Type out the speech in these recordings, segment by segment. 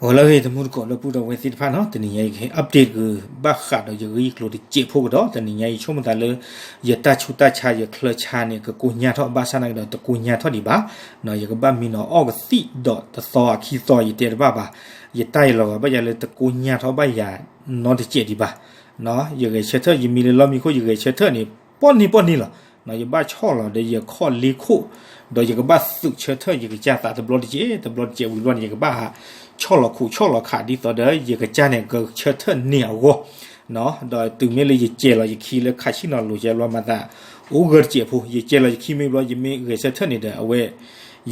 ဂီၤလၢအဂ့ၤ တမူတကိးဒီပုၢ်ဒီဝဲၢ်သ့ၣ်တဖၣ်နီၤ, တနံၤညါအံၤ update ဂ့ၤ ဘၣ်ဃးဒီးယဂ့ၢ်ယကျိၤတစဲးဖိကဒီး, တနံၤညါအံၤ ဆိကမိၣ်သးလၢ ယတၢ်ဆူးတၢ်ဆါ ယချၢဆါန့ၣ် ကကိညၢ်ထီၣ်ဘၣ်ဆၣ်နာ်က့ဒီး တကိညၢ်ထီၣ်ဒံးဘၣ်, ယကဘၣ်မံနီၤအီၣ်ကသံၣ်ဒီးတသီခံသီ ယတဲတဘၣ်ဘၣ်, ယတၢ်အံၤလီၤဂာ်ဘၣ်ယၤလၢတကိညၢ်ထီၣ်ဘၣ်ယၤနီတစဲးဒံးဘၣ်, ယဂဲၤဆၢထၢၣ် ယမံလၢလီၢ်မံခိၣ် ယဂဲၤဆၢထၢၣ်န့ၣ် ပီၣ်န့ၢ်ပီၣ်န့ၢ်လီၤ, ယဘၣ်ဆီၣ်လီၤဒီးယခီၣ်လ့ခိၣ်, ဒီးယကဘၣ်သုးဆၢထၢၣ် ယကစၢ်သးတဘျီတစဲး တဘျီတစဲးဝံၤဘျီန့ၣ် ယကဘၣ်ဟးဆီၣ်လီၤခိၣ်ဆီၣ်လီၤခး ဒ်သိးဒီး ယကစၢ်န့ၣ် ကဆၢထၢၣ်န့ၢ်အဂီၢ်, ဒီးတုၤမ့ၢ်လၢယကဲလီၤယခံလၢခးဆံၣ်နီၤလိၤကဲဘျီမၤသး အိၣ်ဂၢၢ်တစဲးဖိ ယကဲလီၤယခံမ့ၢ်ဘျီ ယမ့ၢ်ဂဲၤဆၢထၢၣ်န့ၣ်ဒီး အဝဲ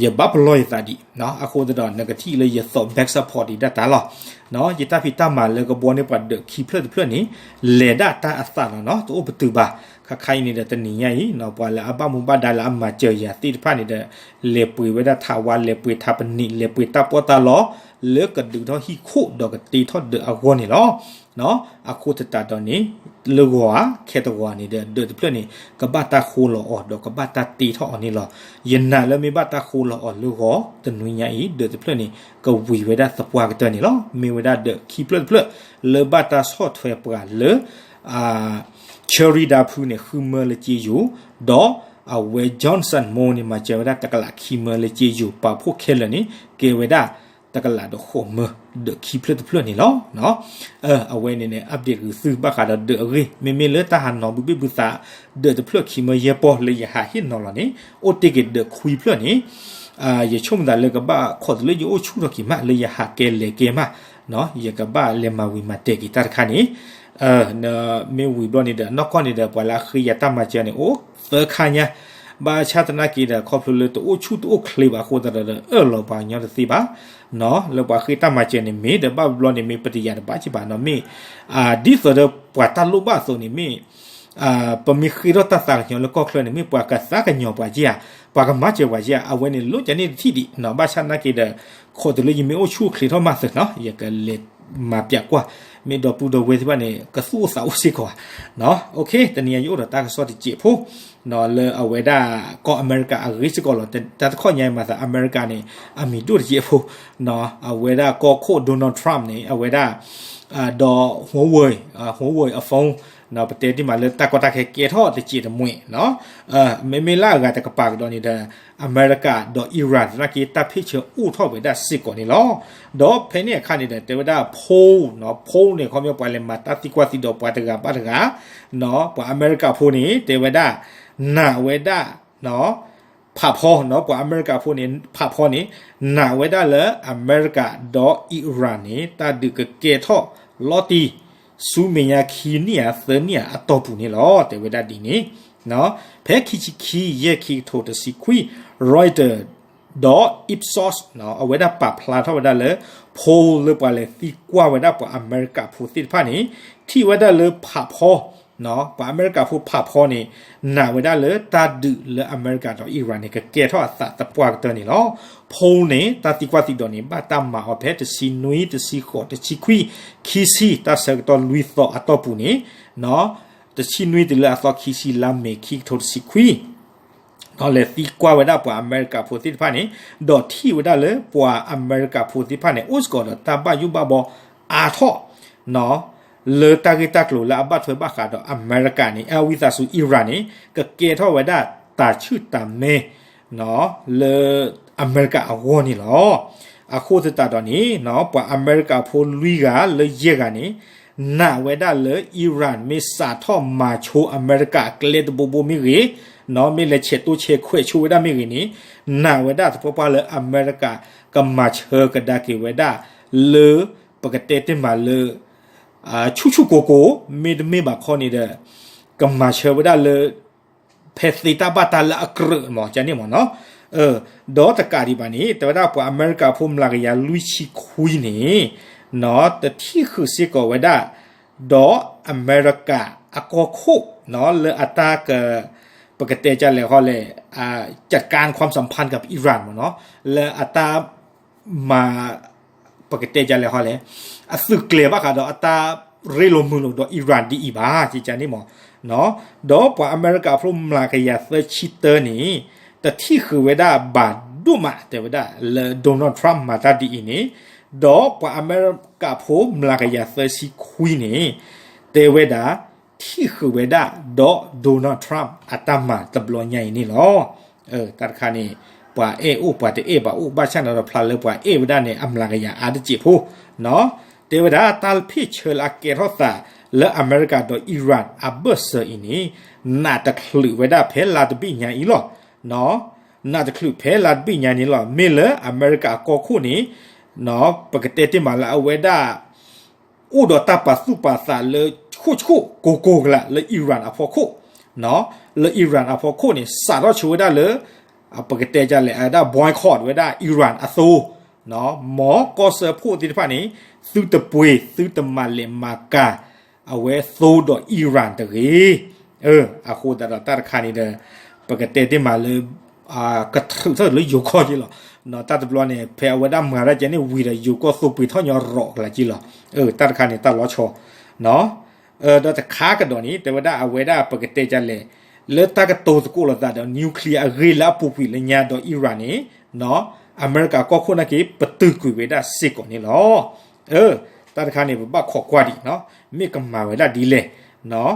ယဘၣ်ပလီၢ်ယသးဒံး, အဃိသတးဒီး နကထံၣ်လၢယသိး back support ဒံးဒၣ်တၢ်လီၤ, ယတၢ်ဖံးတၢ်မၤလၢကဘှီန့ၢ်ပှၤဒၢးခံဖျၢၣ်တဖျၢၣ်န့ၣ် လဲၤဒၣ်တၢ်အသးလီၤနီၤ, တအိၣ်ပတုာ်ဘၣ်, ခါခါအံၤန့ၣ်ဒီး တနံၤညါအံၤ ပှၤလၢအဘၣ်မူဘၣ်ဒါလၢအမၤစၢၤယၤသ့ၣ်တဖၣ်န့ၣ်ဒီး လဲၤပှ့ၤဝဲဒၣ်ထးဝါ လဲၤပှ့ၤထးပနံး လဲၤပှ့ၤတၢ်ပီးတၢ်လီ လၢကဒုးထီၣ်ဟံၣ်ခိၣ်ဒီးကတ့ထီၣ်ဒၢးအဂီၢ်န့ၣ်လီၤ. အဃိသတးဒီးန့ၣ် လၢဂီၤဧါ ခဲတဂီၤန့ၣ်ဒီး ဒၢးတဖျၢၣ်န့ၣ် ကဘၣ်တၢ်ဃိလီၤအီၤ ဒီးကဘၣ်တၢ်တ့ထီၣ်အီၤန့ၣ်လီၤ. ယနာ်လၢမ့ၢ်ဘၣ်တၢ်ဃိလီၤအီၤလၢဂီၤ တနွံညါအံၤ ဒၢးတဖျၢၣ်န့ၣ် ကဝံၤဝဲဒၣ်သပှၢ်ကတၢၢ်န့ၣ်လီၤ. မ့ၢ်ဝဲဒၣ်ဒၢးခံဖျၢၣ်တဖျၢၣ် လၢဘၣ်တၢ်ဆီၣ်ထွဲပှၤလၢ Cherry ဒါဖုန့ၣ် ဃုမၢလၢက့ယိၤ, ဒီးအဝဲ Johnson မိၢ်န့ၣ် မၤစၢၤဝဲဒၣ်တကလးခံမၢလၢက့ယိၤ, ပာ်ဖှိၣ်ခဲလၢာ်န့ၣ် ကဲဝဲဒၣ်တကလးဒီးဃိးမၢ ဒၢးခံဖျၢၣ်တဖျၢၣ်န့ၣ်လီၤ. အဝဲန့ၣ်န့ၣ် update ဂုာ်သုဘၣ်ဃးဒီးဒၢးအဂ့ၢ်, မ့မ့ၢ်လၢတၢ်ဟးနီၤဘုဘ့ၣ်ဘုသး ဒၢးတဖျၢၣ်ခံမၢယဲၢ်ပီၢ်လၢယဟးဟ့ၣ်နီၤလီၤန့ၣ် အိၣ်တ့ၢ်က့ၤဒၢးခွံဖျၢၣ်န့ၣ် ယဆိကမိၣ်သးလၢကဘၣ်ခိးတုၤလၢယအိၣ်ဆူၣ်ထီၣ်က့ၤမး လၢယဟးကဲလဲၤကဲမး, ယကဘၣ်လဲၤမၤဝံၤမၤတဲာ်က့ၤတၢ်တခါန့ၣ်, မ့ၢ်ဝံၤဘျီန့ၣ်ဒီး နီၢ်ကီၢ်န့ၣ်ဒီး ပှၤလၢအဃ့ယၤတၢ်မၤစၢၤန့ၣ် အိၣ်သၢခါညါ, ဘၣ်ဆၣ်သနာ်က့ဒီး ခီဖျိလၢတအိၣ်ဆူၣ်တအိၣ်ချ့ဘၣ်အဃိသတးဒီး အၢၣ်လီၤပှၤကညီတသ့ဘၣ်, လၢပှၤဃ့တၢ်မၤစၢၤန့ၣ်မ့ၢ်ဒီး ဘၣ်ဘျီန့ၣ်မ့ၢ်ပတယာ်တဘၣ်က့ဘၣ်နီၤ, မ့ၢ် ဒ်သိးဒီးပှၤတၢ်လိၣ်ဘၣ်အသိးန့ၣ်မ့ၢ် ပမ့ၢ်ဃ့ထီၣ်တၢ်သးကညီၤလၢကီၢ်ချၢန့ၣ် မ့ၢ်ပှၤကသးကညီၤပှၤက့ဧါ, ပှၤကမၤစၢၤပှၤက့ဧါ, အဝဲန့ၣ်လိၣ်ကန့ၢ်တထံၣ်ဒံးနီၤ, ဘၣ်ဆၣ်သနာ်က့ဒီး ခိးတုၤလၢယမ့ၢ်အိၣ်ဆူၣ်အိၣ်ချ့ထီၣ်မးသ့နီၤ, ယကလဲၤမၤပျးကွၢ်, မ့ၢ်ဒီပုၢ်ဒီဝဲၢ်သ့ၣ်တဖၣ်န့ၣ် ကသူၣ်အိၣ်သးအိၣ်စ့ၢ်ကီးဧါ, တနံၤအံၤယအိၣ်ဒီးတၢ်ကစီၣ်တစဲးဖိ လၢအဝဲဒၣ်ကီၢ်အမဲရကၤအဂ့ၢ်စ့ၢ်ကီးလီၤ, တၢ်တခီညါအံၤမၤသးအမဲရကၤန့ၣ် အမံၤဒိၣ်တစဲးဖိ အဝဲဒၣ်ကီၢ်ခိၣ် Donald Trump န့ၣ် အဝဲဒၣ် ဒီး Huawei, Huawei အ phone ပတဲတ့ၢ်မးလၢတၢ်ကီတၢ်ခဲကဲထီၣ်တစဲးတမှဲၤနီၤ, မ့မ့ၢ်လၢအဂၤတကပၤကဒီးန့ၣ်ဒီး အမဲရကၤဒီး Iran သနာ်က့ တၢ်ဖ့ၣ်ဆၢအိၣ်ထီၣ်ဝဲဒၣ်စ့ၢ်ကီးန့ၣ်လီၤ. ဒီးဖဲန့ၣ်အခါန့ၣ်ဒီး တဲဝဲဒၣ် Paul နီၤ, Paul န့ၣ် ခီပညီပှၤလဲၤမၤတၢ်သံကွၢ်သံဒိးပှၤတဂၤဘၣ်တဂၤ, ပှၤအမဲရကၤဖိန့ၣ် တဲဝဲဒၣ် နာ်ဝဲဒၣ် ဖးဖီနီၤ, ပှၤအမဲရကၤဖိန့ၣ် ဖးဖီန့ၣ် နာ်ဝဲဒၣ်လၢအမဲရကၤဒီး Iran န့ၣ် တၢ်ဒုးကကဲထီၣ်လီၤတံၢ် ဆူမဲာ်ညါခံနံၣ်ဧါသၢနံၣ်ဧါအတီၢ်ပူၤန့ၣ်လီၤ. တဲဝဲဒၣ်ဒ်န့ၣ်, ဖဲခံဆံခံ ယဲၢ် ခံကထိတဆံခွံ Reuters ဒီး Ipsos အဝဲဒၣ်ပာ်ဖျါထီၣ်ဝဲဒၣ်လၢ Paul လၢပှၤလဲၤသံကွၢ်ဝဲဒၣ်ပှၤအမဲရကၤဖိသ့ၣ်တဖၣ်န့ၣ် ထံၣ်ဝဲဒၣ်လၢဖးဖီ ပှၤအမဲရကၤဖိဖးဖီန့ၣ် နာ်ဝဲဒၣ်လၢတၢ်ဒုးလၢအမဲရကၤဒီး Iran န့ၣ် ကကဲထီၣ်အသးသပှၢ်ကတၢၢ်န့ၣ်လီၤ. Paul န့ၣ် တၢ်သံကွၢ်သံဒိးန့ၣ် ဘၣ်တၢ်မၤအီၤဖဲတဆံနွံ တဆံဃိး တဆံခွံ ခံဆံ တၢ်ဆၢကတီၢ်လွံၢ်သီအတီၢ်ပူၤန့ၣ် တဆံနွံတုၤလၢအသီခံဆံ လါမ့ၤ ခံကထိတဆံခွံ လဲၤသံကွၢ်ဝဲဒၣ်ပှၤအမဲရကၤဖိသ့ၣ်တဖၣ်န့ၣ် ဒီးထံၣ်ဝဲဒၣ်လၢပှၤအမဲရကၤဖိသ့ၣ်တဖၣ်န့ၣ် အိၣ်စ့ၢ်ကီးဒီးတၢ်ဘၣ်ယိၣ်ဘၣ်ဘီအါထီၣ် လၢတၢ်ဂ့ၢ်တၢ်ကျိၤလၢအဘၣ်ထွဲဘၣ်ဃးဒီးအမဲရကၤန့ၣ် အဝံသးစူၤ Iran န့ၣ် ကကဲထီၣ်ဝဲဒၣ်တၢ်ဆူၣ်တၢ်မဲ လၢအမဲရကၤအဂီၢ်န့ၣ်လီၤ. အဃိသတးဒီးန့ၣ် ပှၤအမဲရကၤဖိလွံၢ်ဂၤလၢယဲၢ်ဂၤန့ၣ် နာ်ဝဲဒၣ်လၢ Iran မ့ၢ်စးထီၣ်မၤဆိအမဲရကၤကျဲတဘိဘိမ့ၢ်ဂ့ၤ, မ့ၢ်လဲၤဆဲးတိဆဲးခွဲးဆိဝဲဒၣ်မ့ၢ်ဂ့ၤန့ၣ် နာ်ဝဲဒၣ်သပှၢ်ပှၢ်လၢအမဲရကၤကမၤဆၢကဒါက့ၤဝဲဒၣ် လၢပကတဲတ့ၢ်မးလၢ ဆူၣ်ဆူၣ်ကိၤကိၤ မ့တမ့ၢ်ဘၣ်ခီန့ၣ်ဒီး ကမၤဆၢဝဲဒၣ်လၢ ဖဲသ့တၢ်ဘၣ်တၢ်လၢအကြၢးမး ကန့ၣ်မးနီၤ. ဒီးတကးဒံးဘၣ်န့ၣ် တဲဝဲဒၣ်ပှၤအမဲရကၤဖိမျးကယၤလွံၢ်ဆံခွံန့ၣ် တထံၣ်ဃုာ်စ့ၢ်ကီးဝဲဒၣ် ဒီးအမဲရကၤအကီၢ်ခိၣ် လၢအတၢ်က ပကတဲဒ်လဲၣ်ဃီလဲၣ် จัดการความสัมพันธ์กับอิหร่าน မးနီၤ လၢအတၢ် မၤ ပကတဲဒ်လဲၣ်ဃီလဲၣ် အသုးကျဲၤဘၣ်ဃးဒီးအတၢ်ရ့လိာ်မုာ်လိာ်ဒီး Iran ဒ်အံၤဘၣ် ကန့ၣ်မး. ဒီးပှၤအမဲရကၤဖိမျးကယၤသၢဆံတၢန့ၣ် တထံၣ်ဃုာ်ဝဲဒၣ်ဘၣ်ဒိၣ်မး တဲဝဲဒၣ်လၢ Donald Trump မၤတၢ်ဒ်အံၤန့ၣ် ဒီးပှၤအမဲရကၤဖိမျးကယၤသၢဆံခွံန့ၣ် တဲဝဲဒၣ် ထံၣ်ဃုာ်ဝဲဒၣ်ဒီး Donald Trump အတၢ်မၤတဘျီညါအံၤန့ၣ်လီၤ. တၢ်တခါန့ၣ် ပှၤအဲၣ်အိၣ်ပှၤတအဲၣ်ဘၣ်အိၣ် ဘၣ်ဆၣ်န့ၣ်ဒီးဖျါလၢပှၤအဲၣ်ဝဲဒၣ်န့ၣ် အမျးကယၤအါတစဲးဖိ တဲဝဲဒၣ် တၢ်လၢဖ့ၣ်ဆၢလၢအကဲထီၣ်သးလၢအမဲရကၤဒီး Iran အဘၢၣ်စၢၤအံၤန့ၣ် နးတချုးဝဲဒၣ်ဖဲလါတဘ့ၣ်ညါအံၤလီၤ. နးတချုးဖဲလါတဘ့ၣ်ညါန့ၣ်လီၤ. မ့ၢ်လၢအမဲရကၤအကီၢ်ခိၣ်န့ၣ် ပကတဲတ့ၢ်မးလၢအဝဲဒၣ် အိၣ်ဒီးတၢ်ပာ်သူၣ်ပာ်သးလၢဆူၣ်ဆူၣ်ကိၢ်ကိၢ်ကလာ်လၢ Iran အဖီခိၣ်, လၢ Iran အဖီခိၣ်န့ၣ် စးထီၣ်ဆိဝဲဒၣ်လၢ ပကတဲဒ်လဲၣ် အဝဲဒၣ် boycott ဝဲဒၣ် Iran အသိ, မ်ကီၢ်စၢဖှိၣ်သ့ၣ်တဖၣ်န့ၣ် သုတပှ့ၤ သုတမၤလဲၣ်မၤကၤ အဝဲသိဒီး Iran တဂ့ၤ. အဃိသတးဒီးတၢ်တခါန့ၣ်ဒီး ပကတဲတ့ၢ်မးလၢ ကထုးထီၣ်လၢယိၤကီၢ်က့လီၤ. တၢ်တဘျီန့ၣ် ဖဲအဝဲဒၣ်မၤတၢ်ကဲန့ၣ် ဝံၤဒီးယိၤကီၢ်သိပှ့ၤထီၣ်ညီရီးကလာ်က့လီၤ. တၢ်တခါန့ၣ် တၢ်လီၤဆီ ဒီးတခါကဒီးန့ၣ် တဲဝဲဒၣ်အဝဲဒၣ်ပကတဲဒ်လဲၣ် လၢတၢ်ကတိၤသကိးလိာ်သးဒီး nuclear အဂ့ၢ်လၢအပူၤကွံာ်လၢညါဒီး Iran န့ၣ် အမဲရကၤကီၢ်ခိၣ်နာ်က့ ပတုာ်ကွံာ်ဝဲဒၣ်စ့ၢ်ကီးန့ၣ်လီၤ. တၢ်တခါန့ၣ် ပဘၣ်ခိးကွၢ်ဒံး မ့ၢ်ကမၤဝဲဒၣ်ဒ်လဲၣ်.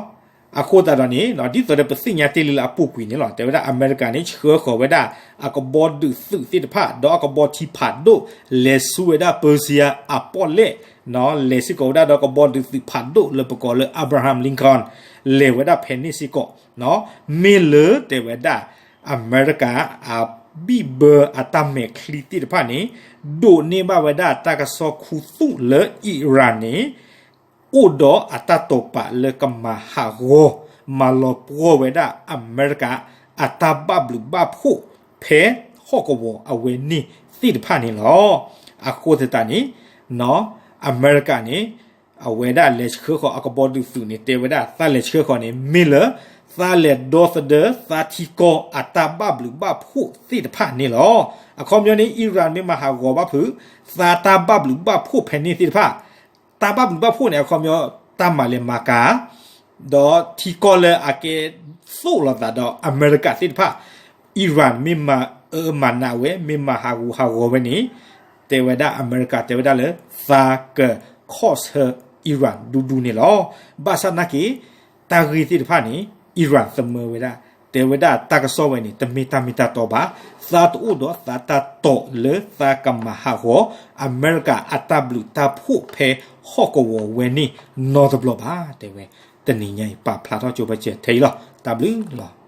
အဃိသတးဒီးန့ၣ် ဒ်သိးဒီးပသ့ၣ်ညါတ့ၢ်လံလၢအပူၤကွံာ်န့ၣ်လီၤ. တဲဝဲဒၣ်အမဲရကၤန့ၣ် ဆှၢဃီၤဝဲဒၣ် အကဘီဒုးသုးသ့ၣ်တဖၣ် ဒီးအကဘီထံဖးဒိၣ် လဲၤဆူဝဲဒၣ် Persia အပီၣ်လဲၣ်, လဲၤစ့ၢ်ကီးဝဲဒၣ်ဒီးကဘီဒုးသုးဖးဒိၣ်လၢပကိးလၢ Abraham Lincoln လဲၤဝဲဒၣ်ဖဲန့ၣ်စ့ၢ်ကီး, မ့ၢ်လၢတဲဝဲဒၣ် အမဲရကၤအဘံၣ်ဘၢအတၢ်မဲာ်ချံသ့ၣ်တဖၣ်န့ၣ် ဒိးန့ၢ်ဘၣ်ဝဲဒၣ်တၢ်ကစီၣ်ခူသူၣ်လၢ Iran န့ၣ် အိၣ်ဒီးအတၢ်တိာ်ပာ်လၢကမၤဟးဂီၤ မၤလီၤပှီၢ်ဝဲဒၣ်အမဲရကၤ အတၢ်ဘၣ်ဘျုးဘၣ်ဖှိၣ်ဖဲဟီၣ်ကဝီၤအဝဲန့ၣ်သ့ၣ်တဖၣ်န့ၣ်လီၤ. အဃိသတးန့ၣ် အမဲရကၤန့ၣ် အဝဲဒၣ်လဲၤဆှၢဃီၤအကဘီဒုးသုးန့ၣ် တဲဝဲဒၣ်သးလဲၤဆှၢဃီၤန့ၣ် မ့ၢ်လၢ သးလဲၤဒီသဒၢသးထံကီၢ် အတၢ်ဘၣ်ဘျုးဘၣ်ဖှိၣ်သ့ၣ်တဖၣ်န့ၣ်လီၤ. အခီပညီန့ၣ် Iran မ့ၢ်မၤဟးဂီၤဘၣ်ဖုး သးတၢ်ဘၣ်ဘျုးဘၣ်ဖှိၣ်ဖဲန့ၣ်သ့ၣ်တဖၣ် တၢ်ဘၣ်ဘျုးဘၣ်ဖှိၣ်န့ၣ် အခီပညီ တၢ်မၤလဲၤမၤကၤ ဒီးထံကီၢ်လၢအကဲသိၣ်လိာ်သးဒီးအမဲရကၤသ့ၣ်တဖၣ် Iran မ့ၢ်မၤအၢမၤနးဝဲ မ့ၢ်မၤဟးဂူာ်ဟးဂီၤဝဲန့ၣ် တဲဝဲဒၣ်အမဲရကၤတဲဝဲဒၣ်လၢ သးကခီၣ်ဆၢ Iran ဒူဒူန့ၣ်လီၤ. ဘၣ်ဆၣ်နာ်က့ တၢ်ဂ့ၢ်သ့ၣ်တဖၣ်န့ၣ် Iran သမၢဝဲဒၣ် တဲဝဲဒၣ်တၢ်ကစီၣ်ဝဲန့ၣ် တမ့ၢ်တၢ်မ့ၢ်တၢ်တီဘၣ်, သးတအိၣ်ဒီးသးတၢ်တီၢ်လၢသးကမၤဟးဂီၤ အမဲရကၤအတၢ်ဘျုးတၢ်ဖှိၣ်ဖဲဟီၣ်ကဝီၤဝဲန့ၣ်နီတဘျီဘၣ် တဲဝဲ တနံၤညါအံၤ ပာ်ဖျါထီၣ်ကၠိဖဲစဲးထဲအံၤလီၤ. တၢ်ဘျုးလီၤ.